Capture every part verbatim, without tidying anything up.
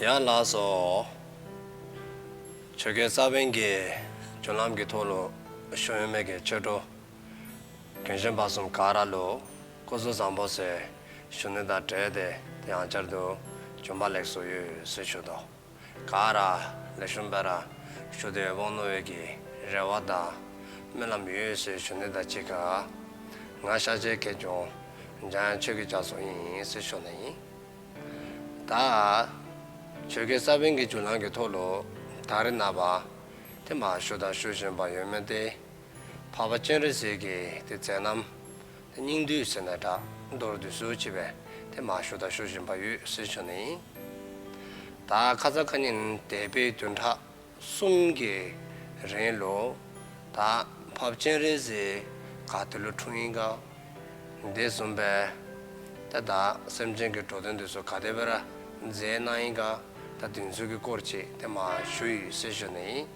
ཡ་ལགས་སོ། ཆོས་ཀྱི་ས་བོན་གྱི་བརྒྱུད་ལམ་གྱི་ཐོག་ལུ་བཞུགས་ཡོད་མི་གི་ཆོས་གྲོགས་རྒན་གཞོན་བར་གསུམ་ག་ར་ལུ་སྐུ་གཟུགས་བཟང་པོ་ཟེར་ཞུ་ནི་དང་འབྲེལ་ཏེ་དེ་ཡང་བསྐྱར་དུ་བྱོན་པ་ལེགས་སོ་ཡོད་ཟེར་ཞུ་དོ། ག་ར་ལེགས་ཤོམ་སྦེ་ར་བཞུགས་ཏེ་འོང་ནི་ཡོད་པའི་གི་རེ་བ་དང་སྨོན་ལམ་ཡོད་ཟེར་ཞུ་ནི་དང་གཅིག་ཁར། ང་ཤཱཀྱའི་དགེ་སློང་འཇམ་དབྱངས་ཆོས་ཀྱི་རྒྱ་མཚོ་ཨིན་ཟེར་ཞུ་ནི་ཨིན། ད་ཆོས་ཀྱི་ས་བོན་གྱི་བརྒྱུད་ལམ་གྱི་ཐོག་ལུ་ད་རེས་ནངས་པ་དེ་མ་ཞུ་དང་ཞུ་བཞིན་པ་ཡོད་མི་དེ་འཕགས་པ་སྤྱན་རས་གཟིགས་ཀྱི་དེ་མཛད་རྣམ་དེ་སྙིང་བསྡུས་ཟེར་ན་འདྲ་མདོར་བསྡུས་སུ་ཅིག་སྦེ་དེ་མ་ཞུ་དང་ཞུ་བཞིན་པ་ཡོད་ཟེར་ཞུ་ནི་ཨིན། ད་ཁ་ཙ་ཁ་ཉིནམ་འདས་པའི་བདུན་ཕྲག་གསུམ་གྱི་རིང་ལུ་ད་འཕགས་པ་སྤྱན་རས་གཟིགས་ག་ཏེ་ལུ་འཁྲུངས་ཡི་ག། དེ་བཟུམ་སྦེ་ད་ད་སེམས་ཅན་གྱི་འགྲོ་དོན་དེ་ཚུ་ག་དེ་སྦེ་ར་མཛད་གནང་ཡི་ག། ད་དེ་ཚུ་གི་སྐོར་ཅིག་དེ་མ་ཞུ་ཡི་ཟེར་ཞུ་ནི་ཨིན།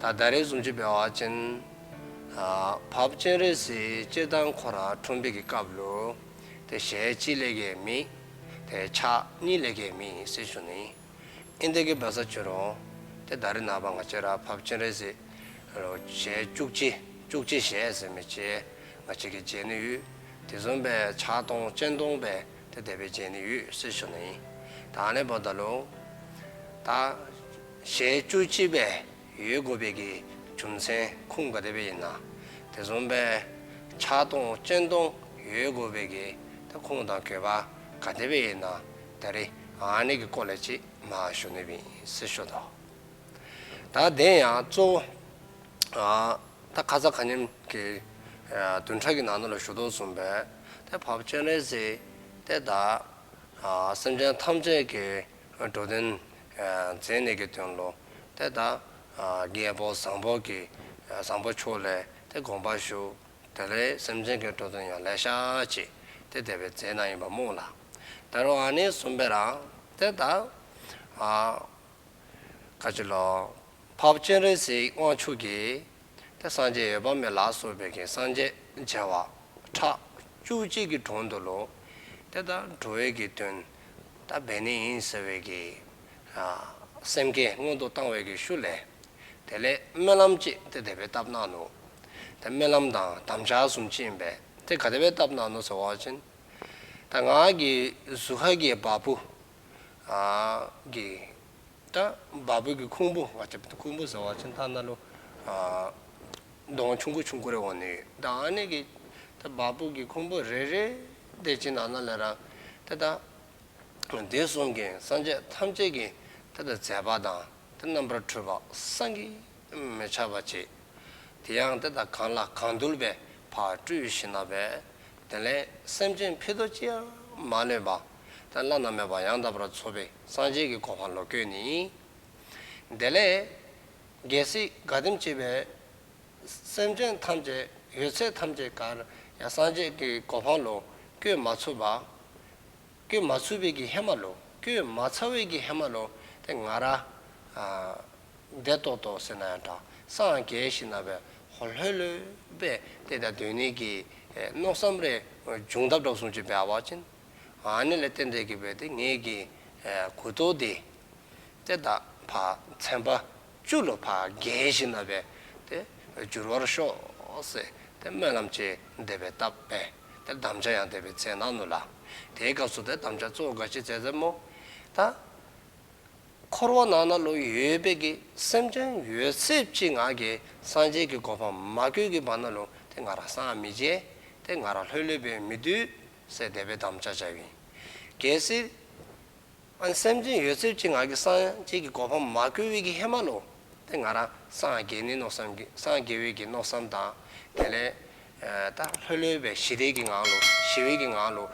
ད་ད་རེས་བཟུམ་ཅིག་འབད་བ་ཅིན་ཨ་འཕགས་པ་སྤྱན་རས་གཟིགས་སྤྱིར་བཏང་ཁོ་ར་འཁྲུངས་པའི་གི་སྐབས་ལུ་དེ་ཞལ་གཅིག་ལས་བརྒལ་མེད། དེ་ཕྱག་གཉིས་ལས་བརྒལ་མེད་ཟེར་ཞུ་ནི་ཨིན། ཨིན་དེ་གི་སྦེ་ས་ཅི་རུང་དེ་ད་རེས་ནངས་པ་ང་བཅས་ར་འཕགས་པ་སྤྱན་རས་གཟིགས་ལུ་ཞལ་བཅུ་གཅིག་བཅུ་གཅིག་ཞལ་ཟེར་མི་ཅིག་ང་བཅས་ཀྱིས་མཇལ་ནི་ཡོད། དེ་བཟུམ་སྦེ་ཕྱག་སྟོང་སྤྱན་སྟོང་སྦེ་དེ་དེ་སྦེ་མཇལ་ནི་ཡོད་ཟེར་ཞུ་ནི་ཨིན། ད་ཨ་ནི་འབདཝ་ད་ལུ་ད་ཞལ་བཅུ་གཅིག་སྦེ་ཡོད་དགོ་པའི་གི་རྒྱུ་མཚན་ཁུངས་ག་དེ་སྦེ་ཨིན་ན། དེ་བཟུམ་སྦེ་ཕྱག་སྟོང་སྤྱན་སྟོང་ཡོད་དགོ་པའི་གི་ད་ཁུངས་དང་དགོས་པ་ག་དེ་སྦེ་ཨིན་ན། ད་རེས་ཨ་ནི་གི་སྐོར་ལས་ཅིག་མ་ཞུ་ནི་ཨིན་ཟེར་ཞུ་དོ། ད་དེ་ཡང་གཙོ་བོ་ཨ་ད་ཁ་ཙ་ཁ་ཉིནམ་གི་ཨ་བདུན་ཕྲག་གི་ནང་ན་ལུ་ཞུ་དོ་བཟུམ་སྦེ་དེ་འཕགས་པ་སྤྱན་རས་གཟིགས་དེ་ད་ཨ་སེམས་ཅན་ཐམས་ཅད་ཀྱི་འགྲོ་དོན་ཨ་མཛད་ནི་གི་དོན་ལུ་དེ་ད་ཨ་རྒྱལ་པོ་བཟང་པོ་གི་ཨ་བཟང་པོ་མཆོག་ལས་དེ་དགོངས་པ་ཞུ། དེ་ལས་སེམས་ཅན་གྱི་འགྲོ་དོན་ཡང་ལེ་ཤ་ཅིག་དེ་དེ་སྦེ་མཛད་གནང་ཡི་པ་སྨོ་ལགས། ད་རུང་ཨ་ནི་བཟུམ་སྦེ་ར་དེ་ད་ཨ་ག་ཅི་ལོ། འཕགས་པ་སྤྱན་རས་གཟིགས་དབང་ཕྱུག་གིས་དེ་སངས་རྒྱས་འོད་དཔག་མེད་ལ་སོགས་པའི་གི་སངས་རྒྱས་བྱེ་བ་ཕྲག་བཅུ་གཅིག་གི་དྲུང་དུ་ལུ་དེ་ད་འགྲོ་བའི་གི་དོན་ད་འབད་ནི་ཨིན་ཟེར་བའི་གི་ཨ་སེམས་བསྐྱེད་སྔོན་དུ་བཏང་བའི་གི་ཤུལ་ལས་དེ་ལས་སྨོན་ལམ་ཅིག་དེ་དེ་སྦེ་བཏབ་གནང་ནུག། དེ་སྨོན་ལམ་དང་དམ་བཅའ་བཟུམ་ཅིག་ཨིན་པས། དེ་ག་དེ་སྦེ་བཏབ་གནང་ནུག་ཟེར་བ་ཅིན་ད་ང་གི་གཟུགས་ཁ་གི་བ་སྤུ་ཨ་གི་ད་བ་སྤུ་གི་ཁུང་བུ་ང་བཅས་ཁུང་བུ་ཟེར་བ་ཅིན་ད་ནཱ་ལུ་ཨ་གདོང་ཆུང་ཀུ་ཆུང་ཀུ་རེ་འོང་ནི་ཡོད། ད་ཨ་ནི་གི་ད་བ་སྤུ་གི་ཁུང་བུ་རེ་རེ་དེ་ཅིག་ནང་ན་ལས་ར་དེ་ད་དེ་གསུམ་གྱི་སངས་རྒྱས་ཐམས་ཅད་ཀྱི་དེ་ད་མཛད་པ་དང་དེ་རྣམ་པར་འཕྲུལ་པ་བསམ་གྱིས་མི་ཁྱབ་པ་ཅིག། དེ་ཡང་དེ་ད་གང་ལ་གང་འདུལ་སྦེ་ཕར་སྤྲུལ་ཞིནམ་ལས་དེ་ལས་སེམས་ཅན་ཕྱེད་དོ་ཅིག་ཡང་མ་ལུས་པར་དེ་བླ་ན་མེད་པ་ཡང་དག་པར་རྫོགས་པའི་སངས་རྒྱས་ཀྱི་གོ་འཕང་ལུ་བཀོད་ནི། དེ་ལས་གལ་སྲིད་ག་དེམ་ཅིག་སྦེ་སེམས་ཅན་ཐམས་ཅད་ཡོད་ཚད་ཐམས་ཅད་ག་ར་ཡང་སངས་རྒྱས་ཀྱི་གོ་འཕང་ལུ་བཀོད་མ་ཚུགས་པ། བཀོད་མ་ཚུགས་པའི་གི་ཧེ་མ་ལུ་བཀོད་མ་ཚར་བའི་གི་ཧེ་མ་ལུ་དེ་ང་ར་ཨ་བདེ་ཏོག་ཏོ་ཟེར་ན་ཡང་འདྲ་སངས་རྒྱས་ཞིནམ་ལས་ཧོ་ལྷོད་ལྷོད་སྦེ་དེ་ད་སྡོད་ནི་གི་ཨེ་མནོ་བསམ་རེ་བྱུང་དཔ་འདྲཝ་བཟུམ་ཅིག་འབད་བ་ཅིན་ཨ་ནི་ལས་བརྟེན་ཏེ་གི་སྦེ་དེ་ངེ་གི་ཨེ་མགུ་ཏོ་དེ་དེ་ད་ཕར་ཚན་པ་བཅུ་ལུ་ཕར་བརྒལ་ཞིནམ་ལས་དེ་འགྱུར་བར་ཤོག་ཟེར་དེ་སྨོན་ལམ་ཅིག་དེ་སྦེ་བཏབ་སྦེ་དེ་དམ་བཅའ་ཡང་དེ་སྦེ་མཛད་གནང་ནུག་ལགས། དེའི་སྐབས་སུ་དེ་དམ་བཅའ་གཙོ་བོ་ག་ཅི་མཛད་མཛདཔ་སྨོ། ད་འཁོར་བ་ནང་ན་ལུ་ཡོད་པའི་གི་སེམས་ཅན་ཡོད་ཚད་ཅིག་ང་གིས་སངས་རྒྱས་ཀྱི་གོ་འཕང་མ་བཀོད་ཀྱི་བར་ན་ལུ་དེ་ང་ར་སངས་མི་རྒྱས། དེ་ང་ར་ལྷོད་ལྷོད་སྦེ་མི་སྡོད་ཟེར་དེ་སྦེ་དམ་བཅའ་བཅའཝ་ཨིན། གལ་སྲིད་ཨ་ནི་སེམས་ཅན་ཡོད་ཚད་ཅིག་ང་གིས་སངས་རྒྱས་ཀྱི་གོ་འཕང་མ་བཀོད་པའི་གི་ཧེ་མ་ལུ་དེ་ང་ར་སངས་རྒྱས་ནི་མནོ་བསམ་གྱི་སངས་རྒྱས་པའི་གི་མནོ་བསམ་དང་དེ་ལས་ཨེ་ད་ལྷོད་ལྷོད་སྦེ་ཞི་བདེ་གི་ངང་ལུ་ཞི་བའི་གི་ངང་ལུ་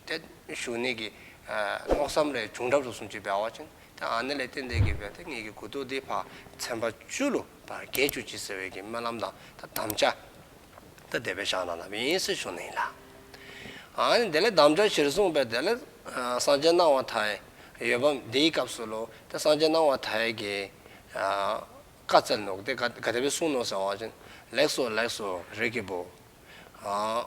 དེ་བཞུགས་ནི་གི་ཨེ་མནོ་བསམ་རེ་བྱུང་དཔ་འདྲཝ་བཟུམ་ཅིག་འབད་བ་ཅིན་དེ་ཨ་ནི་ལས་བརྟེན་ཏེ་གི་སྦེ་དེ་ངེ་གི་མགུ་ཏོ་དེ་ཕར་ཚན་པ་བཅུ་ལུ་ཕར་བརྒལ་བཅུག་ཅིག་ཟེར་བའི་གི་སྨོན་ལམ་དང་ད་དམ་བཅའ་ད་དེ་སྦེ་བཞག་གནང་གནངམ་ཨིན་ཟེར་ཞུ་ནི་ཨིན་ལགས། ཨ་ནི་དེ་ལས་དམ་བཅའ་གཞིར་བཟུང་སྦེ་དེ་ལས་ཨ་སངས་རྒྱས་སྣང་བ་མཐའ་ཡས་འོད་འབུམ་དེའི་སྐབས་སུ་ལུ་དེ་སངས་རྒྱས་སྣང་བ་མཐའ་ཡས་ཀྱིས་ཨ་བཀའ་སྩལ་ནུག། དེ་ག་ག་དེ་སྦེ་གསུངས་ནུག་ཟེར་བ་ཅིན་ལེགས་སོ་ལེགས་སོ་རིགས་ཀྱི་བུ། ཨ་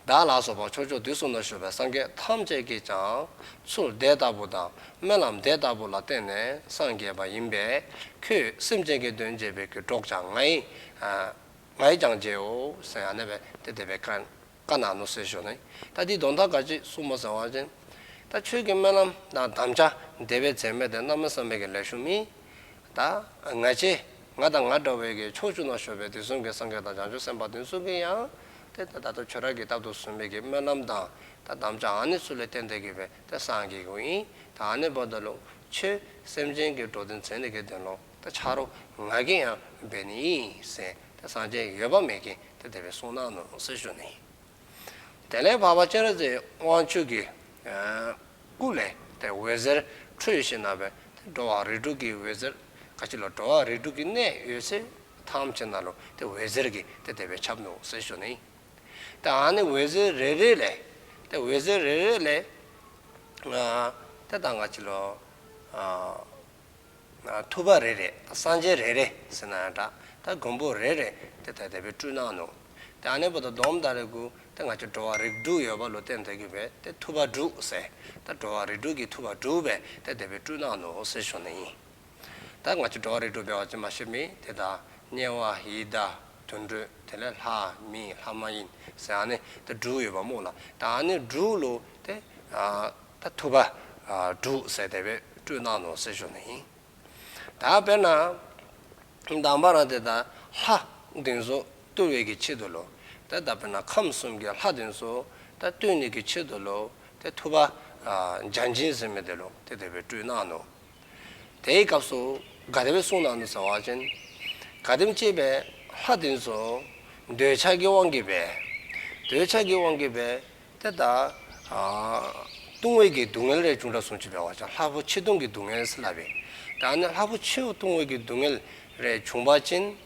ད་ བདག་ལ་སོགས་པ་ཕྱོགས་བཅུ་དུས་གསུམ་དུ་བཞུགས་པའི་སངས་རྒྱས་ཐམས་ཅད་ཀྱིས་ཀྱང་ཚུལ་དེ་ལྟ་བུ་དང་སྨོན་ལམ་དེ་ལྟ་བུ་ལ་བརྟེན་ནས་སངས་རྒྱས་པ་ཡིན་པས། ཁྱོད་སེམས་ཅན་གྱི་དོན་བྱེད་པའི་གི་གྲོགས་ཀྱང་ང་ཡིས་ཨ་ང་ཡིས་ཀྱང་བྱའོ་ཟེར་ཨ་ནི་སྦེ་ཏེ་དེ་སྦེ་བཀའ་བཀའ་གནང་ནུག་ཟེར་ཞུ་ནི། ད་འདི་དོན་དག་ག་ཅི་གསུངསམ་ཟེར་བ་ཅིན། ད་ཁྱོད་ཀྱིས་སྨོན་ལམ་དང་དམ་བཅའ་དེ་སྦེ་མཛད་མི་དེ་གནམ་མེད་ས་མེད་ཀྱི་ལེགས་ཤོམ་ཨིན། ད་ང་བཅས་ང་དང་ང་འདྲ་བའི་གི་ཕྱོགས་བཅུ་ན་བཞུགས་པའི་དུས་གསུམ་གྱི་སངས་རྒྱས་དང་བྱང་ཆུབ་སེམས་དཔའ་དེ་ཚུ་གིས་ཡང་ཏེ་ད་ད་ལྟོ་ཁྱོད་ར་གིས་ད་ལྟོ་གསུངས་མི་གི་སྨོན་ལམ་དང་ད་དམ་བཅའ་ཨ་ནི་ཚུ་ལུ་བརྟེན་ཏེ་གི་སྦེ་ཏེ་སངས་རྒྱས་ཀྱི་ཨིན། ད་ཨ་ནི་འབདཝ་ད་ལུ་ཁྱོད་སེམས་ཅན་གྱི་འགྲོ་དོན་མཛད་ནི་གི་དོན་ལུ་ད་ཆ་རོགས་ང་གིས་ཡང་འབད་ནི་ཨིན་ཟེར་ཏེ་སངས་རྒྱས་འོད་དཔག་མེད་ཀྱིས་ཏེ་དེ་སྦེ་གསུངས་གནང་ནུག་ཟེར་ཞུ་ནི། དེ་ལས་འཕགས་པ་སྤྱན་རས་གཟིགས་དབང་ཕྱུག་གི་ཨ་སྐུ་ལས་ཏེ་འོད་ཟེར་འཕྲོས་ཞིནམ་ལས་ཏེ་འགྲོ་བ་རིགས་དྲུག་གི་འོད་ཟེར་ག་ཅི་ལོ་འགྲོ་བ་རིགས་དྲུག་གི་གནས་ཡོད་ཚད་ཐམས་ཅད་ནང་ལུ་ཏེ་འོད་ཟེར་གྱིས་ཏེ་དེ་སྦེ་ཁྱབ་ནུག་ཟེར་ཞུ་ནི། ཏེ་ཨ་ནི་འོད་ཟེར་རེ་རེ་ལས་ཏེ་འོད་ཟེར་རེ་རེ་ལས་ཨ་ཏེ་ད་ག་ཅི་ལོ་ཨ་ཨ་ཐུབ་པ་རེ་རེ་སངས་རྒྱས་རེ་རེ་ཟེར་ན་ཡང་འདྲ། ད་མགོན་པོ་རེ་རེ་ཏེ་ད་དེ་སྦེ་སྤྲུལ་གནང་ནུག། ཏེ་ཨ་ནི་འབདཝ་ད་དོནམ་ད་རེས་གུ་ཏེ་ང་བཅས་འགྲོ་བ་རིགས་དྲུག་ཡོདཔ་ལུ་བརྟེན་ཏེ་གི་སྦེ་ཏེ་ཐུབ་པ་དྲུག་ཟེར་ད་འགྲོ་བ་རིགས་དྲུག་གི་ཐུབ་པ་དྲུག་སྦེ་ཏེ་དེ་སྦེ་སྤྲུལ་གནང་ནུག་ཟེར་ཞུ་ནི་ཨིན། ད་ང་བཅས་འགྲོ་བ་རིགས་དྲུག་འབད་བ་ཅིན་མ་ཤེས་མི་ཏེ་ད་དམྱལ་བ་ཡི་དྭགས་དུད་འགྲོ་དེ་ལས་ལྷ་མི་ལྷ་མ་ཡིན་ཟེར་ཨ་ནི་ཏེ་དྲུག་ཡོདཔ་སྨོ་ལགས། ད་ཨ་ནི་དྲུག་ལུ་ཏེ་ཨ་ད་ཐུབ་པ་ཨ་དྲུག་ཟེར་དེ་སྦེ་སྤྲུལ་གནང་ནུག་ཟེར་ཞུ་ནི་ཨིན། ད་དཔེར་ན་དང་པ་ར་ཏེ་ད་ལྷ་དེ་ཚུ་བཏུལ་བའི་གི་ཆེད་དུ་ལུ་ཏེ་ད་དཔེར་ན་ཁམས་གསུམ་གྱི་ལྷ་དེ་ཚུ་ད་བཏུལ་ནི་གི་ཆེད་དུ་ལུ་ཏེ་ཐུབ་པ་ཨ་བརྒྱ་བྱིན་ཟེར་མི་དེ་ལུ་ཏེ་དེ་སྦེ་སྤྲུལ་གནང་ནུག། དེའི་སྐབས་སུ་ག་དེ་སྦེ་གསུངས་གནང་ནུག་ཟེར་བ་ཅིན་ག་དེམ་ཅིག་སྦེ་ལྷ་དེ་ཚུ་འདོད་ཆགས་ཀྱི་དབང་གིས་སྦེ་འདོད་ཆགས་ཀྱི་དབང་གིས་སྦེ་ཏེ་ད་ཨ་ལྟུང་བའི་གི་སྡུག་བསྔལ་རེ་བྱུང་དྲགས་སོང་ཅི་འབད་བ་ཅིན་ལྷ་བུ་ཆེ་ལྟུང་གི་སྡུག་བསྔལ་ཟེར་སླབ་པས། ད་ཨ་ནི་ལྷ་བུ་ཆེ་ལྟུང་བའི་གི་སྡུག་བསྔལ་རེ་བྱུང་པ་ཅིན་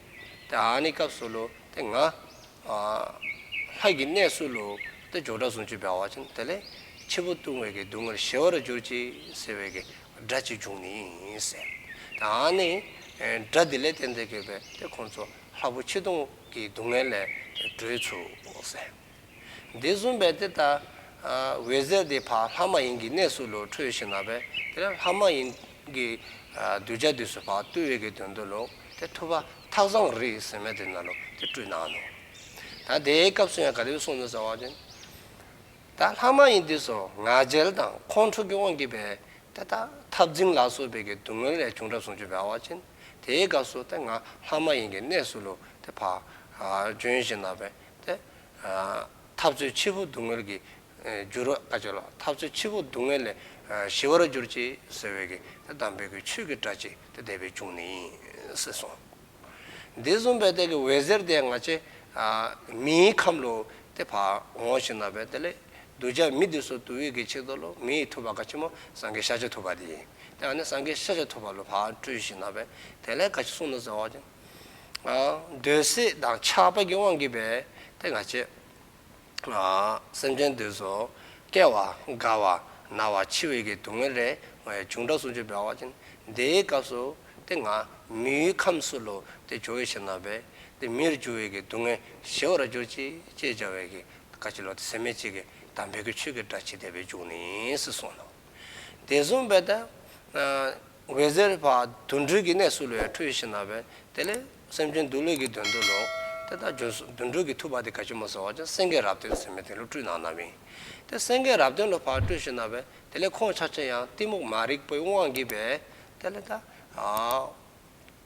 ཏེ་ཨ་ནི་སྐབས་སུ་ལུ་ཏེ་ང་ཨ་ལྷ་གི་གནས་སུ་ལུ་ཏེ་འགྱོ་དྲགས་སོང་ཅི་འབད་བ་ཅིན་དེ་ལས་ཆེ་བུ་ལྟུང་བའི་གི་སྡུག་བསྔལ་ཞི་བར་གྱུར་ཅིག་ཟེར་བའི་གི་སྒྲ་ཅིག་བྱུང་ནི་ཨིན་ཟེར། ད་ཨ་ནི་ཨེ་སྒྲ་དེ་ལས་བརྟེན་ཏེ་གི་སྦེ་ཏེ་ཁོང་ཚུ་ལྷ་བུ་ཆེ་ལྟུང་གི་སྡུག་བསྔལ་ལས་ཏེ་གྲོལ་ཚུགས་ཟེར། དེ་བཟུམ་སྦེ་ཏེ་ད་ཨ་འོད་ཟེར་དེ་ཕར་ལྷ་མ་ཡིན་གྱི་གནས་སུ་ལུ་འཕྲོས་ཞིནམ་ལས་དེ་ལས་ལྷ་མ་ཡིན་གྱི་ཨ་གདུལ་བྱ་དེ་ཚུ་ཕར་བཏུལ་བའི་གི་དོན་དུ་ལུ་ཏེ་ཐུབ་པ་ཐགས་བཟང་རི་ཟེར་མི་དེ་ནང་ལུ་ཏེ་སྤྲུལ་གནང་ནུག། ད་དེའི་སྐབས་སུ་ཡང་ག་དེ་སྦེ་གསུངས་ནུག་ཟེར་བ་ཅིན་ད་ལྷ་མ་ཡིན་དེ་ཚུ་ང་རྒྱལ་དང་ཁོང་ཁྲོ་གི་དབང་གིས་སྦེ་ཏེ་ད་འཐབ་འཛིང་ལ་སོགས་པའི་གི་སྡུག་བསྔལ་རེ་བྱུང་དྲགས་སོང་ཅི་འབད་བ་ཅིན་དེའི་སྐབས་སུ་ཏེ་ང་ལྷ་མ་ཡིན་གྱི་གནས་སུ་ལུ་ཏེ་ཕར་ཨ་བྱོན་ཞིནམ་ལས་ཏེ་ཨ་འཐབ་རྩོད་ཆེ་བུ་སྡུག་བསྔལ་གྱི་ཨེ་འགྱུར་བ་ག་ཅི་ལོ་འཐབ་རྩོད་ཆེ་བུ་སྡུག་བསྔལ་ལས་ཨ་ཞི་བར་གྱུར་ཅིག་ཟེར་བའི་གི་ཏེ་དམ་པའི་གི་ཆོས་ཀྱི་སྒྲ་ཅིག་ཏེ་དེ་སྦེ་བྱུང་ནི་ཨིན་ཟེར་གསུངས། དེ་བཟུམ་སྦེ་དེ་གི་འོད་ཟེར་དེ་ང་བཅས་ཨ་མིའི་ཁམས་ལུ་ཏེ་ཕར་འོང་ཞིནམ་ལས་དེ་ལས་གདུལ་བྱ་མི་དེ་ཚུ་བཏུལ་བའི་གི་ཆེད་དུ་ལུ་མིའི་ཐུབ་པ་ག་ཅི་སྨོ་སངས་རྒྱས་ཤཱཀྱ་ཐུབ་པ་དེ་ཨིན། ཏེ་ཨ་ནི་སངས་རྒྱས་ཤཱཀྱ་ཐུབ་པ་ལུ་ཕར་སྤྲུལ་ཞིནམ་ལས་དེ་ལས་ག་ཅི་གསུངས་ནུག་ཟེར་བ་ཅིན་ཨ་འདོད་སྲེད་དང་ཆགས་པ་གི་དབང་གིས་སྦེ་ཏེ་ང་བཅས་ཨ་སེམས་ཅན་དེ་ཚུ་སྐྱེ་བ་རྒ་བ་ན་བ་འཆི་བའི་གི་སྡུག་བསྔལ་རེ་བྱུང་དྲགས་སོང་ཅི་འབད་བ་ཅིན་དེའི་སྐབས་སུ་ཏེ་ང་མིའི་ཁམས་སུ་ལུ་ཏེ་འགྱོ་ཞིནམ་ལས་ཏེ་མིར་གྱུར་བའི་གི་སྡུག་བསྔལ་ཞི་བར་གྱུར་ཅིག་ཅེས་བྱ་བའི་གི་ག་ཅི་ལོ་ཏེ་ཟེར་མི་ཅིག་གི་དམ་པའི་གི་ཆོས་ཀྱི་སྒྲ་ཅིག་དེ་སྦེ་བྱུང་ནི་ཨིན་ཟེར་གསུངས་ནུག། དེ་བཟུམ་སྦེ་ད་ཨ་འོད་ཟེར་ཕར་དུད་འགྲོའི་གི་གནས་སུ་ལུ་ཡང་འཕྲོས་ཞིནམ་ལས་དེ་ལས་སེམས་ཅན་འདུལ་བའི་གི་དོན་དུ་ལུ་ཏེ་ད་བྱོན་སོ་དུད་འགྲོའི་གི་ཐུབ་པ་དེ་ག་ཅི་སྨོ་ཟེར་བ་ཅིན་སེང་གེ་རབ་བརྟན་ཟེར་མི་དེ་ལུ་སྤྲུལ་གནང་གནངམ་ཨིན། ཏེ་སེང་གེ་རབ་བརྟན་ལུ་ཕར་སྤྲུལ་ཞིནམ་ལས་དེ་ལས་ཁོང་ཆ་ཁྱབ་ཡང་གཏི་མུག་མ་རིག་པའི་དབང་གིས་སྦེ་དེ་ལས་ད་ཨ་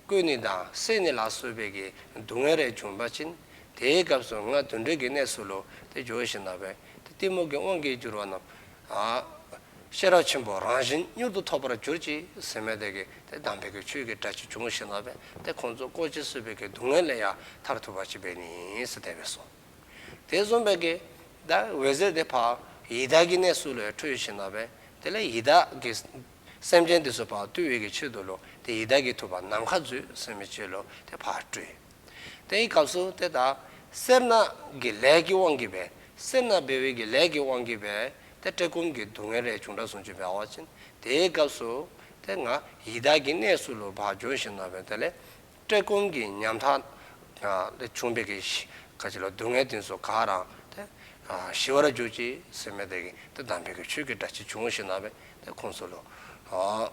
བརྐུ་ནི་དང་བསད་ནི་ལ་སོགས་པའི་གི་སྡུག་བསྔལ་རེ་བྱུང་པ་ཅིན་དེའི་སྐབས་སུ་ང་དུད་འགྲོའི་གི་གནས་སུ་ལུ་ཏེ་འགྱོ་ཞིནམ་ལས་ཏེ་གཏི་མུག་གི་དབང་གིས་གྱུར་པ་རྣམས་ཨ་ཤེས་རབ་ཆེན་པོ་རང་བཞིན་མྱུར་དུ་ཐོབ་པར་གྱུར་ཅིག་ཟེར་མི་དེ་གི་ཏེ་དམ་པའི་གི་ཆོས་ཀྱི་སྒྲ་ཅིག་བྱུང་ཞིནམ་ལས་ཏེ་ཁོང་ཚུ་བཀོལ་སྤྱི་གསུམ་པའི་གི་སྡུག་བསྔལ་ལས་ཡང་ཐར་ཐུབ་པ་ཅིག་འབད་ནི་ཨིན་ཟེར་དེ་སྦེ་གསུངས། དེ་བཟུམ་སྦེ་གི་ད་འོད་ཟེར་དེ་ཕར་ཡི་དྭགས་ཀྱི་གནས་སུ་ལུ་ཡང་འཕྲོས་ཞིནམ་ལས་དེ་ལས་ཡི་དྭགས་ཀྱི་སེམས་ཅན་དེ་ཚུ་ཕར་བཏུལ་བའི་གི་ཆེད་དུ་ལུ་ཏེ་ཡི་དྭགས་ཀྱི་ཐུབ་པ་ནམ་མཁའ་མཛོད་ཟེར་མི་ཅིག་ལུ་ཏེ་ཕར་སྤྲུལ། དེའི་སྐབས་སུ་ཏེ་ད་སེར་སྣ་གི་ལས་ཀྱི་དབང་གིས་སྦེ་སེར་སྣ་འབད་བའི་གི་ལས་ཀྱི་དབང་གིས་སྦེ་ཏེ་བཀྲེས་སྐོམ་གྱི་སྡུག་བསྔལ་རེ་བྱུང་དྲགས་སོང་ཅི་འབད་བ་ཅིན་དེའི་སྐབས་སུ་ཏེ་ང་ཡི་དྭགས་ཀྱི་གནས་སུ་ལུ་ཕར་འགྱོ་ཞིནམ་ལས་དེ་ལས་བཀྲེས་སྐོམ་གྱི་ཉམ་ཐག་ལས་བྱུང་བའི་གི་ག་ཅི་ལོ་སྡུག་བསྔལ་དེ་ཚུ་ག་ར་ཏེ་ ཨ་ཞི་བར་གྱུར་ཅིག་ཟེར་མི་དེ་གིས་ཏེ་དམ་པའི་གི་ཆོས་ཀྱི་སྒྲ་ཅིག་བྱུང་ཞིནམ་ལས་ཏེ་ཁོང་ཚུ་ལུ་ཨ་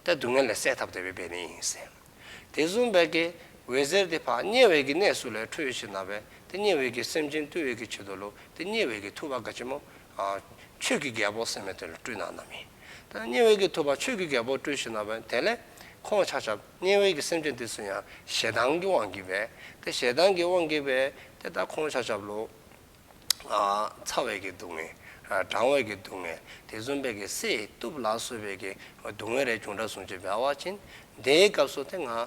ཏེ་སྡུག་བསྔལ་ལས་སེལ་ཐབས་དེ་སྦེ་འབད་ནི་ཨིན་ཟེར། དེ་བཟུམ་སྦེ་གི་འོད་ཟེར་དེ་ཕར་དམྱལ་བའི་གི་གནས་སུ་ལས་འཕྲོས་ཞིནམ་ལས་ཏེ་དམྱལ་བའི་གི་སེམས་ཅན་བཏུལ་བའི་གི་ཆེད་དུ་ལུ་ཏེ་དམྱལ་བའི་གི་ཐུབ་པ་ག་ཅི་སྨོ། ཨ་ཆོས་ཀྱི་རྒྱལ་པོ་ཟེར་མི་དེ་ལུ་སྤྲུལ་གནང་གནངམ་ཨིན། ད་དམྱལ་བའི་གི་ཐུབ་པ་ཆོས་ཀྱི་རྒྱལ་པོ་སྤྲུལ་ཞིནམ་ལས་དེ་ལས་ཁོང་ཆ་ཁྱབ་དམྱལ་བའི་གི་སེམས་ཅན་དེ་ཚུ་ཡང་ཞེ་སྡང་གི་དབང་གིས་སྦེ་ཏེ་ཞེ་སྡང་གི་དབང་གིས་སྦེ་ཏེ་ད་ཁོང་ཆ་ཁྱབ་ལུ་ཨ་ཚ་བའི་གི་སྡུག་བསྔལ། ཨ་གྲང་བའི་གི་སྡུག་བསྔལ། དེ་བཟུམ་སྦེ་གི་བསད་གཏུབ་ལ་སོགས་པའི་གི་སྡུག་བསྔལ་རེ་བྱུང་དྲགས་སོང་ཅི་འབད་བ་ཅིན་དེའི་སྐབས་སུ་ཏེ་ང་ཨ་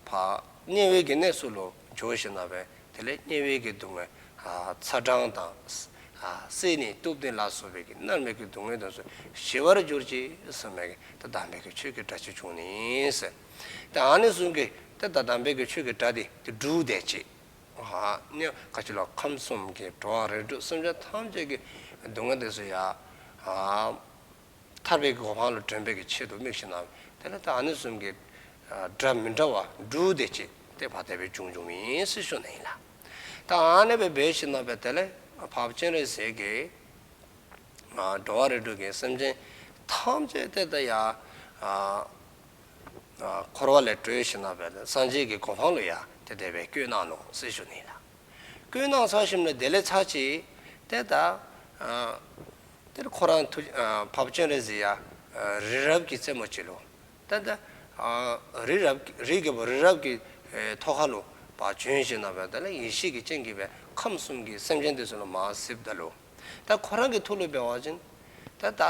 ཕར་དམྱལ་བའི་གི་གནས་སུ་ལུ་འགྱོ་ཞིནམ་ལས་དེ་ལས་དམྱལ་བའི་གི་སྡུག་བསྔལ་ཨ་ཚ་གྲང་དང་ཨ་བསད་ནི་གཏུབ་ནི་ལ་སོགས་པའི་གི་མནར་མེད་ཀྱི་སྡུག་བསྔལ་དེ་ཚུ་ཞི་བར་གྱུར་ཅིག་ཟེར་མི་གི་ད་དམ་པའི་གི་ཆོས་ཀྱི་སྒྲ་ཅིག་བྱུང་ནི་ཨིན་ཟེར། ད་ཨ་ནི་བཟུམ་གྱི་ད་ད་དམ་པའི་གི་ཆོས་ཀྱི་སྒྲ་དེ་ཏེ་འབྲུག་དེ་ཅིག་ཨ་ནི་ག་ཅི་ལོ་ཁམས་གསུམ་གྱི་འགྲོ་བ་རིགས་དྲུག་སེམས་ཅན་ཐམས་ཅད་ཀྱི་སྡུག་བསྔལ་དེ་ཚུ་ཡང་ཨ་ཐར་པའི་གོ་འཕང་ལུ་འདྲེན་པའི་གི་ཆེད་དུ་དམིགས་ཞིནམ་ལས་དེ་ལས་ད་ཨ་ནི་བཟུམ་གྱི་ཨ་སྒྲ་མི་འདྲ་བ་འབྲུག་དེ་ཅིག་ཏེ་ཕར་དེ་སྦེ་བྱུང་བྱུངམ་ཨིན་ཟེར་ཞུ་ནི་ཨིན་ལགས། ད་ཨ་ནི་སྦེ་འབད་ཞིནམ་ལས་དེ་ལས་འཕགས་པ་སྤྱན་རས་གཟིགས་ཀྱིས་ཨ་འགྲོ་བ་རིགས་དྲུག་གི་སེམས་ཅན་ཐམས་ཅད་ཏེ་ད་ཡར་ཨ་ཨ་འཁོར་བ་ལས་གྲོལ་ཞིནམ་ལས་སངས་རྒྱས་ཀྱི་གོ་འཕང་ལུ་ཡང་ཏེ་དེ་སྦེ་བཀོད་གནང་ནུག་ཟེར་ཞུ་ནི་ལགས། བཀོད་གནང་ཚར་ཞིནམ་ལས་དེ་ལས་ཚར་ཅིག་ཏེ་ད་ཨ་ཏེ་ཁོ་ར་ཐུགས་ཨ་འཕགས་པ་སྤྱན་རས་གཟིགས་ཡང་ཨ་རི་རབ་ཀྱི་རྩེ་མོ་ཅིག་ལུ་ཏེ་ད་ཨ་རི་རབ་རིའི་རྒྱལ་པོ་རི་རབ་ཀྱི་ཨེ་ཐོག་ཁ་ལུ་ཕར་བྱོན་ཞིནམ་ལས་དེ་ལས་ཡེ་ཤེས་ཀྱི་སྤྱན་གྱིས་སྦེ་ཁམས་གསུམ་གྱི་སེམས་ཅན་དེ་ཚུ་ལུ་མར་གཟིགསཔ་ད་ལུ་ད་ཁོ་ར་གི་ཐུགས་ལུ་འབད་བ་ཅིན་ད་ད་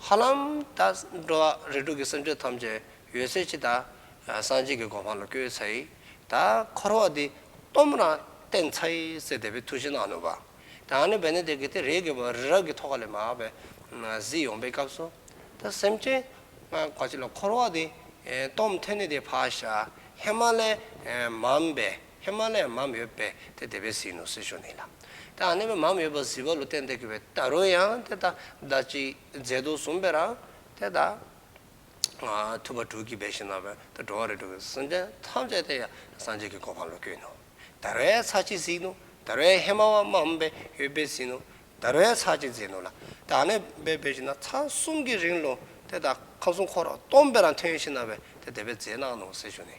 ཧ་ལམ་ད་འགྲོ་བ་རིགས་དྲུག་གི་སེམས་ཅན་ཐམས་ཅད་ཡོད་ཚད་ཅིག་ད་སངས་རྒྱས་ཀྱི་གོ་འཕང་ལུ་བཀོད་ཚར་ཡི། ད་འཁོར་བ་འདི་སྟོངམ་ར་བཏོན་ཚར་ཡི་ཟེར་དེ་སྦེ་ཐུགས་བཞེད་གནང་ནུག་པ། ད་ཨ་ནི་འབད་ནི་དེ་གིས་ཏེ་རིའི་རྒྱལ་པོ་རི་རབ་ཀྱི་ཐོག་ཁ་ལས་མར་སྦེ་གཟིགས་འོང་པའི་སྐབས་སུ་ད་སེམས་ཅན་ཨ་ག་ཅི་ལོ་འཁོར་བ་འདི་ཨེ་སྟོངམ་ཐོན་ནི་དེ་ཕར་བཞག་ཧེ་མ་ལས་ཨེ་མངམ་སྦེ་ཧེ་མ་ལས་མངམ་ཡོདཔ་སྦེ་ཏེ་དེ་སྦེ་གཟིགས་ནུག་ཟེར་ཞུ་ནི་ལགས། ད་ཨ་ནི་སྦེ་མངམ་ཡོདཔ་གཟིགས་པ་ལུ་བརྟེན་ཏེ་གིས་སྦེ་ད་རུང་ཡང་ཏེ་ད་ད་ཅི་མཛད་དོ་བཟུམ་སྦེ་ར་ཏེ་ད་ཨ་ཐུབ་པ་དྲུག་གིས་འབད་ཞིནམ་ལས་ད་འགྲོ་བ་རིགས་དྲུག་གི་སེམས་ཅན་ཐམས་ཅད་དེ་ཡང་སངས་རྒྱས་ཀྱི་གོ་འཕང་ལུ་བཀོད་ནུག། ད་རུང་ཡང་ཚར་ཅིག་གཟིགས་ནུག། ད་རུང་ཡང་ཧེ་མ་བ་མངམ་སྦེ་ཡོདཔ་སྦེ་གཟིགས་ནུག། ད་རུང་ཡང་ཚར་ཅིག་གཟིགས་ནུག་ལགས། ད་ཨ་ནི་སྦེ་འབད་ཞིནམ་ལས་ཚར་གསུམ་གྱི་རིང་ལུ་ཏེ་ད་ཁམས་གསུམ་འཁོར་བ་སྟོངམ་སྦེ་ར་ཐོན་ཞིནམ་ལས་ཏེ་དེ་སྦེ་མཛད་གནང་ནུག་ཟེར་ཞུ་ནི།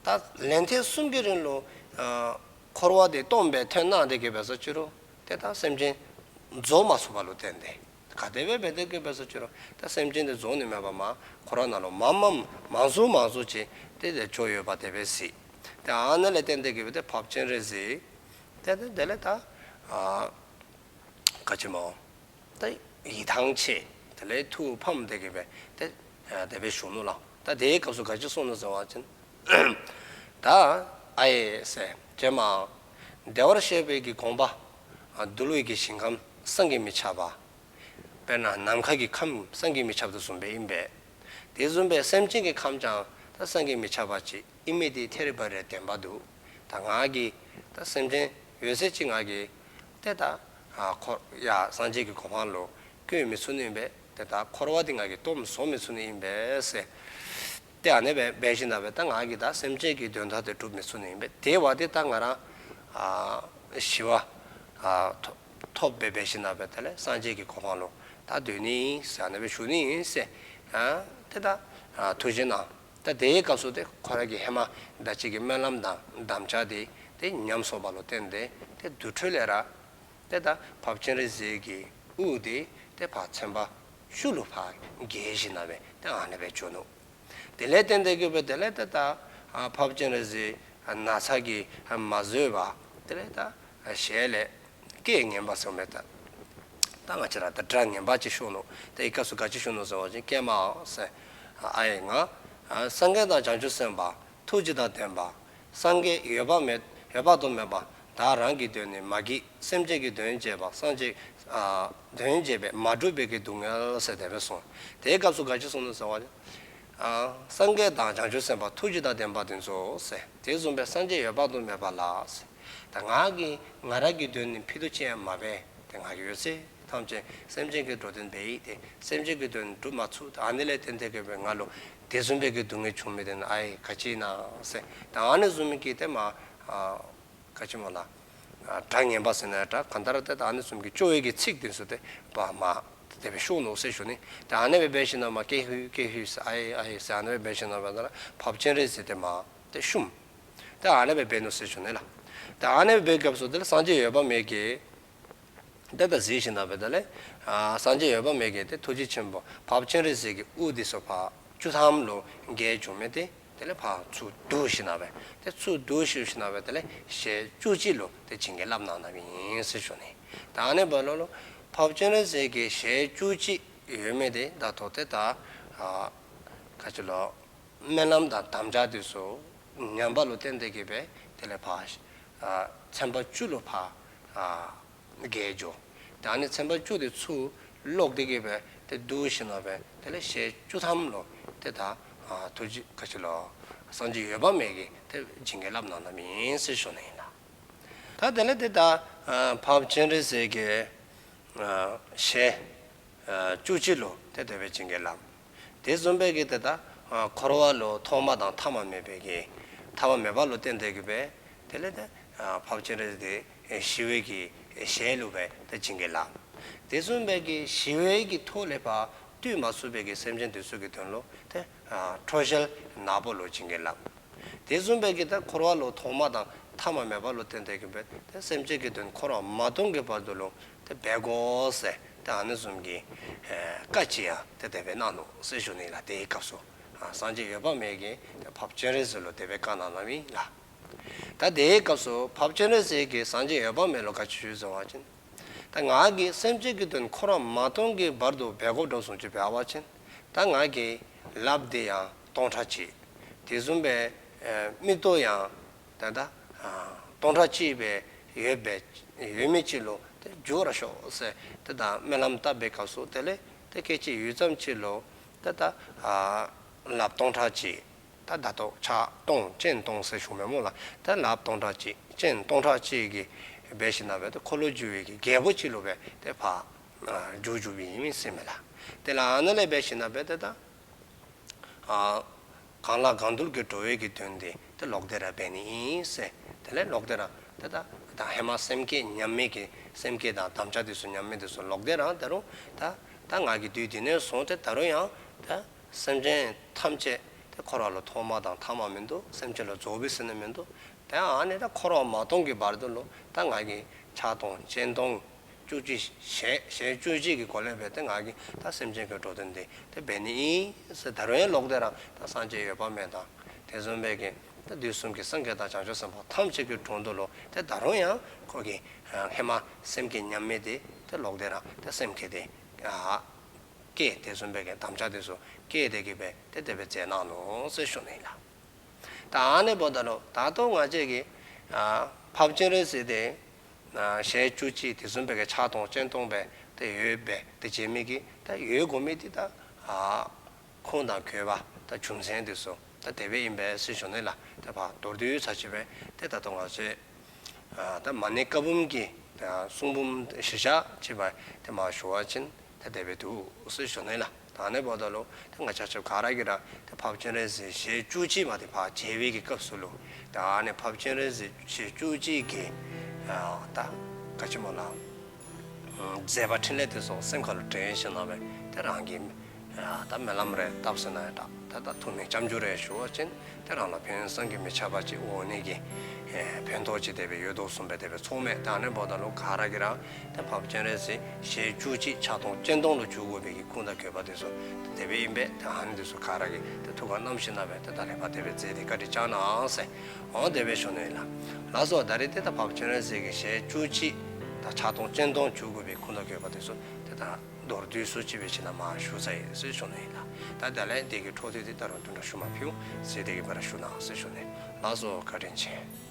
ད་ལན་ཐེངས་གསུམ་གྱི་རིང་ལུ་ཨ་འཁོར་བ་དེ་སྟོངམ་སྦེ་ཐོན་གནང་སྟེ་གིས་འབད་སོ་ཅི་རུང་ཏེ་ད་སེམས་ཅན་རྫོགས་མ་ཚུགསཔ་ལུ་བརྟེན་ཏེ་ག་དེ་སྦེ་འབད་དེ་གིས་འབད་སོ་ཅི་རུང་ད་སེམས་ཅན་དེ་རྫོགས་ནི་མེད་པར་མར་འཁོར་བ་ནང་ལུ་མངམ་མངམ་མང་སུ་མང་སུ་ཅིག་ཏེ་ཏེ་འགྱོ་ཡོདཔ་དེ་སྦེ་གཟིགས། ཏེ་ཨ་ནི་ལས་བརྟེན་ཏེ་གིས་འབད་ཏེ་འཕགས་པ་སྤྱན་རས་གཟིགས་ཏེ་ཏེ་དེ་ལས་ད་ཨ་ག་ཅི་སྨོ། ད་ཡིད་ཐང་ཆད། དེ་ལས་ཐུགས་ཕམ་སྟེ་གིས་སྦེ་ཏེ་ཨ་དེ་སྦེ་བཞུགས་ནུག་ལགས། ད་དེའི་སྐབས་སུ་ག་ཅི་གསུངས་ནུག་ཟེར་བ་ཅིན་ད་ཨའི་ཟེར་ཀྱེ་མ། བདེ་བར་གཤེགས་པའི་གི་དགོངས་པ་ཨ་འདུལ་བའི་གི་ཞིང་ཁམས་བསམ་གྱིས་མི་ཁྱབ་པ། དཔེར་ན་ནམ་མཁའ་གི་ཁམས་བསམ་གྱིས་མི་ཁྱབ་དོ་བཟུམ་སྦེ་ཨིན་པས། དེ་བཟུམ་སྦེ་སེམས་ཅན་གྱི་ཁམས་ཀྱང་ད་བསམ་གྱིས་མི་ཁྱབ་པ་ཅིག་ཨིན་མི་དེ་ཐད་རི་བ་རི་བདེན་པ་འདུག། ད་ང་གིས་ད་སེམས་ཅན་ཡོད་ཚད་ཅིག་ང་གིས་ཏེ་ད་ཨ་འཁོར་ཡ་སངས་རྒྱས་ཀྱི་གོ་འཕང་ལུ་བཀོད་མི་ཚུགས་ནི་ཨིན་པས། ཏེ་ད་འཁོར་བ་འདི་ང་གིས་སྟོངམ་བཟོ་མི་ཚུགས་ནི་ཨིན་པས་ཟེར། ཏེ་ཨ་ནི་སྦེ་འབད་ཞིནམ་ལས་ད་ང་གིས་ད་སེམས་ཅན་གྱི་དོན་དག་དེ་སྒྲུབ་མི་ཚུགས་ནི་ཨིན་པས། དེ་བ་དེ་ད་ང་ར་ཨ་ཞི་བ་ཨ་ཐོབ་ཐོབ་སྦེ་འབད་ཞིནམ་ལས་དེ་ལས་སངས་རྒྱས་ཀྱི་གོ་འཕང་ལུ་ད་སྡོད་ནི་ཨིན་ཟེར་ཨ་ནི་སྦེ་ཞུ་ནི་ཨིན་ཟེར་ཨ་ཏེ་ད་ཨ་ཐུགས་བཞེད་གནང་། ད་དེའི་སྐབས་སུ་ཏེ་ཁོ་ར་གི་ཧེ་མ་ད་ཅི་གི་སྨོན་ལམ་དང་དམ་བཅའ་དེ་ཏེ་ཉམས་སོང་བ་ལུ་བརྟེན་ཏེ་ཏེ་དེ་འཕྲོ་ལས་ར་ཏེ་ད་འཕགས་པ་སྤྱན་རས་གཟིགས་ཀྱི་དབུ་དེ་ཏེ་ཕར་ཚན་པ་བཅུ་ལུ་ཕར་བརྒལ་ཞིནམ་ལས་ཏེ་ཨ་ནི་སྦེ་བྱོན་ནུག། དེ་ལས་བརྟེན་ཏེ་གིས་སྦེ་དེ་ལས་ཏེ་ད་ཨ་འཕགས་པ་སྤྱན་རས་གཟིགས་ན་ཚ་གིས་མ་བཟོད་པར་དེ་ལས་ད་ཞལ་ལས་སྐད་ངན་པ་ཟེར་མི་ད་ད་ང་བཅས་ར་ད་སྒྲ་ངན་པ་ཅིག་ཤོར་ནུག། ཏེ་དེའི་སྐབས་སུ་ག་ཅི་ཞུ་ནུག་ཟེར་བ་ཅིན་ཀྱེ་མའོ་ཟེར། ཨའི་ང་ཨ་སངས་རྒྱས་དང་བྱང་ཆུབ་སེམས་དཔའ་ཐུགས་རྗེ་དང་ལྡན་པ། སངས་རྒྱས་འོད་དཔག་མེད་འོད་དཔག་ཏུ་མེད་པ་བདག་རང་གི་དོན་ནི་མ་བགྱིས། སེམས་ཅན་གྱི་དོན་བྱས་པ་སངས་རྒྱས་ཨ་དོན་བྱས་པས་མ་གྲུབ་པའི་གི་སྡུག་བསྔལ་ཟེར་དེ་སྦེ་གསུངས། དེའི་སྐབས་སུ་ག་ཅི་གསུངས་ནུག་ཟེར་བ་ཅིན་ཨ་སངས་རྒྱས་དང་བྱང་ཆུབ་སེམས་དཔའ་ཐུགས་རྗེ་དང་ལྡན་པ་དེ་ཚུ་ཟེར། དེ་བཟུམ་སྦེ་སངས་རྒྱས་འོད་དཔག་ཏུ་མེད་པ་ལ་ཟེར། ད་ང་གིས་ང་ར་གི་དོན་ནི་ཕུད་རྡོག་ཅིག་ཡང་མ་འབད། ཏེ་ང་གིས་ཡོད་ཚད་ཐམས་ཅད་སེམས་ཅན་གྱི་འགྲོ་དོན་འབད་ཡི། ཏེ་སེམས་ཅན་གྱི་དོན་སྒྲུབ་མ་ཚུགས། ད་ཨ་ནི་ལས་བརྟེན་ཏེ་གིས་སྦེ་ང་ལུ་དེ་བཟུམ་སྦེ་གི་སྡུག་བསྔལ་བྱུང་མི་དེ་ནི་ཨའི་ག་ཅི་ཨིན་ན་ཟེར། ད་ཨ་ནི་བཟུམ་མའི་གི་ཏེ་མ་ཨ་ག་ཅི་སྨོ་ལགས། སྒྲ་ངན་པ་ཟེར་ན་ཡང་འདྲ་གང་ལྟར་ཏེ་ད་ཨ་ནི་བཟུམ་གྱི་སྐྱོ་བའི་གི་ཚིག་དེ་ཚུ་ཏེ་ཕར་མ་དེ་སྦེ་ཤོར་ནུག་ཟེར་ཞུ་ནི། ཏེ་ཨ་ནི་སྦེ་འབད་ཞིནམ་ལས་ཀྱེ་ཧུད་ཀྱེ་ཧུད་ཟེར་ཨའེ་ཨའེ་ཟེར་ཨ་ནི་སྦེ་འབད་ཞིནམ་ལས་ད་ཕབ་སྤྱན་རས་གཟིགས་ཏེ་མ་ཏེ་བཤུམས། ཏེ་ཨ་ནི་སྦེ་འབད་ནུག་ཟེར་ཞུ་ནི་ལགས། ཏེ་ཨ་ནི་སྦེ་འབད་སྐབས་སུ་དེ་ལས་སངས་རྒྱས་འོད་དཔག་མེད་ཀྱིས་ཏེ་ད་གཟིགས་ཞིནམ་ལས་དེ་ལས་ཨ་སངས་རྒྱས་འོད་དཔག་མེད་ཀྱིས་ཏེ་ཐུགས་རྗེ་ཆེན་པོ་ཕབ་སྤྱན་རས་གཟིགས་ཀྱི་དབུ་དེ་ཚུ་ཕར་བཅུ་ཐམ་ལུ་བརྒྱན་བཅུག་མི་དེ་དེ་ལས་ཕར་ཚུར་བསྡུ་ཞིནམ་ལས་ཏེ་ཚུར་བསྡུ་ཞུ་ཞིནམ་ལས་དེ་ལས་ཞལ་བཅུ་གཅིག་ལུ་ཏེ་བྱིན་གྱིས་བརླབས་གནང་གནངམ་ཨིན་ཟེར་ཞུ་ནི། ད་ཨ་ནི་འབདཝ་ད་ལུ་ཕབ་སྤྱན་རས་གཟིགས་ཀྱི་ཞལ་བཅུ་གཅིག་ཡོད་མི་དེ་ད་ལྟོ་ཏེ་ད་ཨ་ག་ཅི་ལོ་སྨོན་ལམ་དང་དམ་བཅའ་དེ་ཚུ་ཉམས་པ་ལུ་བརྟེན་ཏེ་གིས་སྦེ་དེ་ལས་ཕར་ཨ་ཚན་པ་བཅུ་ལུ་ཕར་ཨ་གྱེས་འགྱོ། ད་ཨ་ནི་ཚན་པ་བཅུ་དེ་ཚུར་ལོག་སྟེ་གིས་སྦེ་ཏེ་བསྡུ་ཞིནམ་ལས་དེ་ལས་ཞལ་བཅུ་ཐམ་ལུ་ཏེ་ད་ཨ་ཐུགས་རྗེ་ག་ཅི་ལོ་སངས་རྒྱས་འོད་དཔག་མེད་ཀྱིས་ཏེ་བྱིན་གྱིས་བརླབས་གནང་གནངམ་ཨིན་ཟེར་ཞུ་ནི་ཨིན་ལགས། ད་དེ་ལས་ཏེ་ད་ཨ་ཕབ་སྤྱན་རས་གཟིགས་ཀྱི་ཨ་ཞལ་ཨ་བཅུ་གཅིག་ལུ་ཏེ་དེ་སྦེ་བྱིན་གྱིས་བརླབས། དེ་བཟུམ་སྦེ་གི་ཏེ་ད་ཨ་འཁོར་བ་ལུ་ཐོག་མ་དང་ཐ་མ་མེད་པའི་གི་ཐ་མ་མེད་པ་ལུ་བརྟེན་ཏེ་གིས་སྦེ་དེ་ལས་ཏེ་ཨ་ཕབ་སྤྱན་རས་གཟིགས་ཞི་བའི་གི་ཞལ་ལུ་སྦེ་ཏེ་བྱིན་གྱིས་བརླབས། དེ་བཟུམ་སྦེ་གི་ཞི་བའི་གི་ཐོག་ལས་ཕར་བཏུལ་མ་ཚུགས་པའི་གི་སེམས་ཅན་དེ་ཚུ་གི་དོན་ལུ་ཏེ་ཨ་ཁྲོ་ཞལ་ནག་པོ་ལུ་བྱིན་གྱིས་བརླབས། དེ་བཟུམ་སྦེ་གི་ད་འཁོར་བ་ལུ་ཐོག་མ་དང་ཐ་མ་མེད་པ་ལུ་བརྟེན་ཏེ་གིས་སྦེ་ཏེ་སེམས་ཅན་གྱི་དོན་འཁོར་བ་མ་སྟོངས་ཀྱི་བར་དུ་ལུ་ཏེ་འབད་དགོ་ཟེར་ཏེ་ཨ་ནི་བཟུམ་གྱི་ཨེ་བཀའ་ཅིག་ཡང་ཏེ་དེ་སྦེ་གནང་ནུག་ཟེར་ཞུ་ནི་ལགས། དེའི་སྐབས་སུ་ཨ་སངས་རྒྱས་འོད་དཔག་མེད་ཀྱིས་ཏེ་ཕབ་སྤྱན་རས་གཟིགས་ལུ་དེ་སྦེ་བཀའ་གནང་གནངམ་ཨིན་ལགས། ད་དེའི་སྐབས་སུ་ཕབ་སྤྱན་རས་གཟིགས་ཀྱིས་སངས་རྒྱས་འོད་དཔག་མེད་ལུ་ག་ཅི་ཞུ་ཟེར་བ་ཅིན། ད་ང་གིས་སེམས་ཅན་གྱི་དོན་འཁོར་བ་མ་སྟོངས་ཀྱི་བར་དུ་འབད་དགོཔ་འདྲཝ་བཟུམ་ཅིག་འབད་བ་ཅིན། ད་ང་གི་ལགཔ་འདི་ཡང་སྟོང་ཕྲག་གཅིག། དེ་བཟུམ་སྦེ་ཨེ་མིག་ཏོ་ཡང་ད་ད་ཨ་སྟོང་ཕྲག་གཅིག་སྦེ་ཡོད་པའི་ཡོད་མི་ཅིག་ལུ་ཏེ་འགྱུར་བར་ཤོག་ཟེར་ཏེ་ད་སྨོན་ལམ་བཏབ་པའི་སྐབས་སུ་དེ་ལས་ཏེ་སྐད་ཅིག་ཡུད་ཙམ་ཅིག་ལུ་ཏེ་ད་ཨ་ལགཔ་སྟོང་ཕྲག་གཅིག། ད་ད་ལྟོ་ཕྱག་སྟོང་སྤྱན་སྟོང་ཟེར་ཞུཝ་མས་སྨོ་ལགས། ད་ལགཔ་སྟོང་ཕྲག་གཅིག་སྤྱན་སྟོང་ཕྲག་གཅིག་གིས་འབད་ཞིནམ་ལས་ཏེ་འཁོར་ལོས་སྒྱུར་བའི་གི་རྒྱལ་པོ་ཅིག་ལུ་སྦེ་ཏེ་ཕར་ཨ་འགྱུར་འགྱུརཝ་ཨིན་མས་ཟེར་མས་ལགས། དེ་ལས་ཨ་ནཱ་ལས་འབད་ཞིནམ་ལས་ཏེ་ད་ཨ་གང་ལ་གང་འདུལ་གྱི་འགྲོ་བའི་གི་དོན་དེ་ཏེ་ལོག་སྟེ་ར་འབད་ནི་ཨིན་ཟེར། དེ་ལས་ལོག་སྟེ་ར་ཏེ་ད་ད་ཧེ་མ་སེམས་བསྐྱེད་ཉམས་མི་གི་སེམས་བསྐྱེད་དང་དམ་བཅའ་དེ་ཚུ་ཉམས་མི་དེ་ཚུ་ལོག་སྟེ་ར་ད་རུང་ད་ད་ང་གིས་དུས་དེ་ནས་བཟུང་སྟེ་ད་རུང་ཡང་ད་སེམས་ཅན་ཐམས་ཅད་ཏེ་འཁོར་བ་ལུ་ཐོག་མ་དང་ཐ་མ་མིན་འདུག། སེམས་ཅན་ལུ་རྫོགས་པའི་ཟེར་ནི་མིན་འདུག། ཏེ་ཨ་ནི་ད་འཁོར་བ་མ་སྟོངས་ཀྱི་བར་དུ་ལུ་ད་ང་གིས་ཕྱག་སྟོང་སྤྱན་སྟོང་བཅུ་གཅིག་ཞལ་ཞལ་བཅུ་གཅིག་གི་སྒོ་ལས་འབད་དེ་ང་གིས་ད་སེམས་ཅན་གྱི་འགྲོ་དོན་དེ་ཏེ་འབད་ནི་ཨིན་ཟེར། ད་རུང་ཡང་ལོག་སྟེ་ར་ད་སངས་རྒྱས་འོད་དཔག་མེད་དང་དེ་བཟུམ་སྦེ་གི་ད་དུས་གསུམ་གྱི་སངས་རྒྱས་དང་བྱང་ཆུབ་སེམས་དཔའ་ཐམས་ཅད་ཀྱི་དྲུང་དུ་ལུ་ཏེ་ད་རུང་ཡང་ཁོ་གི་ཨ་ཧེ་མ་སེམས་བསྐྱེད་ཉམས་མི་དེ་ཏེ་ལོག་སྟེ་ར་ད་སེམས་བསྐྱེད་དེ་ཨ་བསྐྱེད་དེ་བཟུམ་སྦེ་གི་དམ་བཅའ་དེ་ཚུ་བསྐྱེད་དེ་གི་སྦེ་ཏེ་དེ་སྦེ་མཛད་གནང་ནུག་ཟེར་ཞུ་ནི་ལགས། ད་ཨ་ནི་འབདཝ་ད་ལུ་ད་ལྟོ་ང་བཅས་ཀྱིས་ཨ་ཕབ་སྤྱན་རས་གཟིགས་དེ་ཨ་ཞལ་བཅུ་གཅིག་དེ་བཟུམ་སྦེ་གི་ཕྱག་སྟོང་སྤྱན་སྟོང་སྦེ་ཏེ་ཡོདཔ་སྦེ་ཏེ་མཇལ་མི་གི་ད་ཡོད་དགོ་མི་དེ་ད་ཨ་ཁུངས་དང་དགོས་པ་ད་རྒྱུ་མཚན་དེ་ཚུ་ད་དེ་སྦེ་ཨིན་པས་ཟེར་ཞུ་ནི་ལགས། ད་ཕར་མདོར་བསྡུས་ཚར་ཅིག་སྦེ་ཏེ་ད་ལྟོ་ང་བཅས་ཨ་ད་མ་ཎི་བཀའ་འབུམ་གྱི་ད་གསུང་འབུམ་གཞིར་བཞག་ཅིག་སྦེ་ཏེ་མར་ཞུ་བ་ཅིན་ད་དེ་སྦེ་འདུག་ཟེར་ཞུ་ནི་ལགས། ད་ཨ་ནི་འབདཝ་ད་ལུ་ད་ང་བཅས་ཆ་ཁྱབ་ག་ར་གིས་ར་ད་ཕབ་སྤྱན་རས་གཟིགས་ཞལ་བཅུ་གཅིག་མ་དེ་ཕར་མཇལ་བའི་གི་སྐབས་སུ་ལུ་ད་ཨ་ནི་ཕབ་སྤྱན་རས་གཟིགས་ཞལ་བཅུ་གཅིག་གི་ཨ་ད་ག་ཅི་སྨོ་ལགས། མཛད་པ་འཕྲིན་ལས་དེ་ཚུ་སེམས་ཁ་ལུ་དྲན་ཞིནམ་ལས་སྦེ་ཏེ་རང་གིས་ཨ་ད་སྨོན་ལམ་རེ་བཏབ་ཟེར་ན་ཡང་ད་ད་ཐུགས་སྨོན་སྐྱབས་འཇུག་རེ་ཞུ་བ་ཅིན་ཏེ་རང་ལུ་ཕན་བསམ་གྱིས་མི་ཁྱབ་པ་ཅིག་འོང་ནི་གི་ཨེ་ཕན་ཐོགས་ཅིག་དེ་སྦེ་ཡོད་དོ་བཟུམ་སྦེ་དེ་སྦེ་ཚོརཝ་མས། ད་ཨ་ནི་འབདཝ་ད་ལུ་ག་ར་གིས་ར་ད་ཕབ་སྤྱན་རས་གཟིགས་ཞལ་བཅུ་གཅིག་ཕྱག་སྟོང་སྤྱན་སྟོང་ལུ་འགྱུར་དགོ་པའི་གི་ཁུངས་དང་དགོས་པ་དེ་ཚུ་དེ་སྦེ་ཨིན་པས། ད་ཨ་ནི་དེ་ཚུ་ག་ར་གིས་ད་ཐུགས་ཁར་བསྣམས་ཞིནམ་ལས་སྦེ་ད་ད་ལས་ཕར་དེ་སྦེ་མཛད་དེ་བཀའ་དྲིན་བསྐྱང་གནང་ཟེར་འོང་དེ་སྦེ་ཞུ་ནི་ལགས། ལགས་སོ། ད་རིས་ཏེ་ད་ཕབ་སྤྱན་རས་གཟིགས་ཀྱི་ཞལ་བཅུ་གཅིག་ད་ཕྱག་སྟོང་སྤྱན་སྟོང་འགྱུར་དགོ་པའི་ཁུངས་དང་དགོས་པ་དེ་ཚུ་ཏེ་ད་མདོར་བསྡུས་སུ་ཅིག་སྦེ་ཅིག་ནཱ་མར་ཞུ་ཚར་ཡི་ཟེར་ཞུ་ནི་ཨིན་ལགས། ད་དེ་ལས་དེ་གི་འཕྲོ་མཐུད་དེ་ད་རུང་དུམ་གྲ་ཤུལ་མ་ཕུལ་ཟེར་དེ་གི་བར་ཞུ་གནང་ཟེར་ཞུ་ནི། ལགས་སོ། བཀའ་དྲིན་ཆེ།